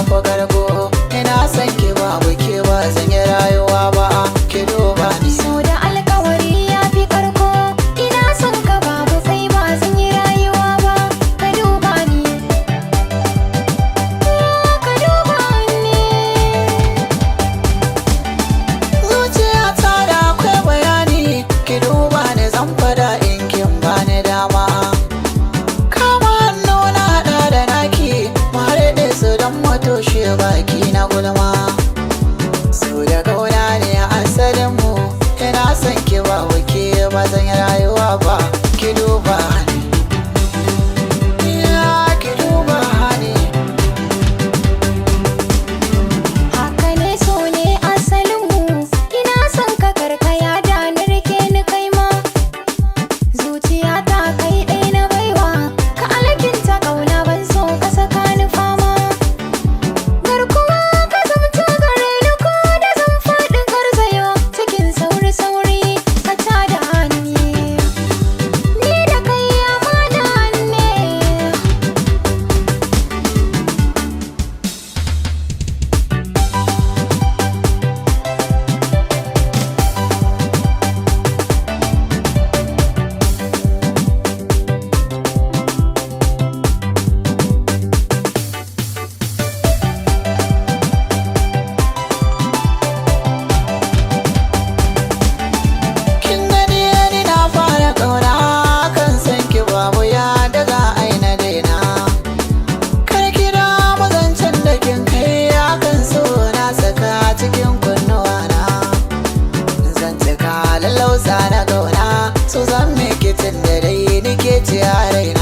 fi karko. Ina son ki, babu ke ba zan yi rayuwa ba, ki duba ni. So da alkawari ya fi karko. Ina son ka, babu kai ba zan yi rayuwa ba. Ka duba ni, ka duba ni. Zuciya ta da akwai bayani, ki duba ni, zan fada in kin bani dama. Kama hannu na haɗa da naki, mu haɗe su don mu toshe baki na gulma. So da kauna ne asalin mu, ina son ki, babu ke ba zan yi rayuwa ba, ki duba ni. Ya ki duba ni. Haka ne, so ne asalinmu. Ina son ka, karkaya da na rike ni kai ma. Zuciya ta kai ɗai na baiwa, ka alkinta ƙauna, ban so ka saka ni fama. Garkuwa ka zamto gare ni, ko da zan faɗi garzayo cikin sauri-sauri ka tada ni. Ni da kai amana ne. Kin gani, ni na fara kauna kan san ki, babu ya da za a yi na daina. Kar ki da mazancen da kin kai akan so na saka cikin kunnuwa na. Zan cika lallausa na kauna, so zan miki tun da dai nike ci a raina.